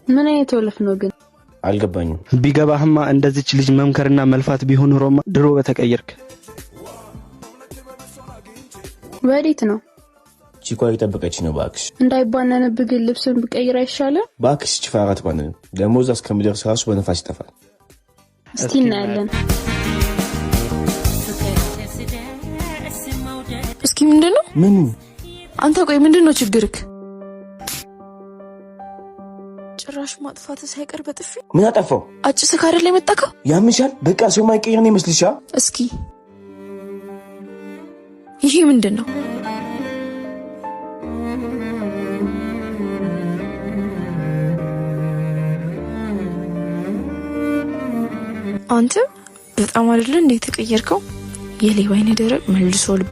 ምን አይነት ወለፍ ነው ግን? አልገባኝም። ቢገባህማ እንደዚች ልጅ መምከርና መልፋት ቢሆን ኖሮማ ድሮ በተቀየርክ። ወዴት ነው? ቺኳ እየጠበቀች ነው። እባክሽ። እንዳይባነንብህ ግን ልብስን ብቀይር አይሻልም? እባክሽ፣ ቺ ፋራ አትባንንም። ደሞዝ እስከሚደርስ ራሱ በነፋስ ይጠፋል። እስቲ እናያለን። እስኪ ምንድን ነው? ምኑ? አንተ ቆይ፣ ምንድን ነው ችግርክ? ጭራሽ ማጥፋት ሳይቀር በጥፊ። ምን አጠፋው? አጭስክ አይደል የመጣከው? ያምሻል። በቃ ሰው ማይቀየር ነው ይመስልሻ? እስኪ ይሄ ምንድን ነው? አንተ በጣም አይደለ እንዴ የተቀየርከው? የሌባ አይነ ደረቅ መልሶ ልብ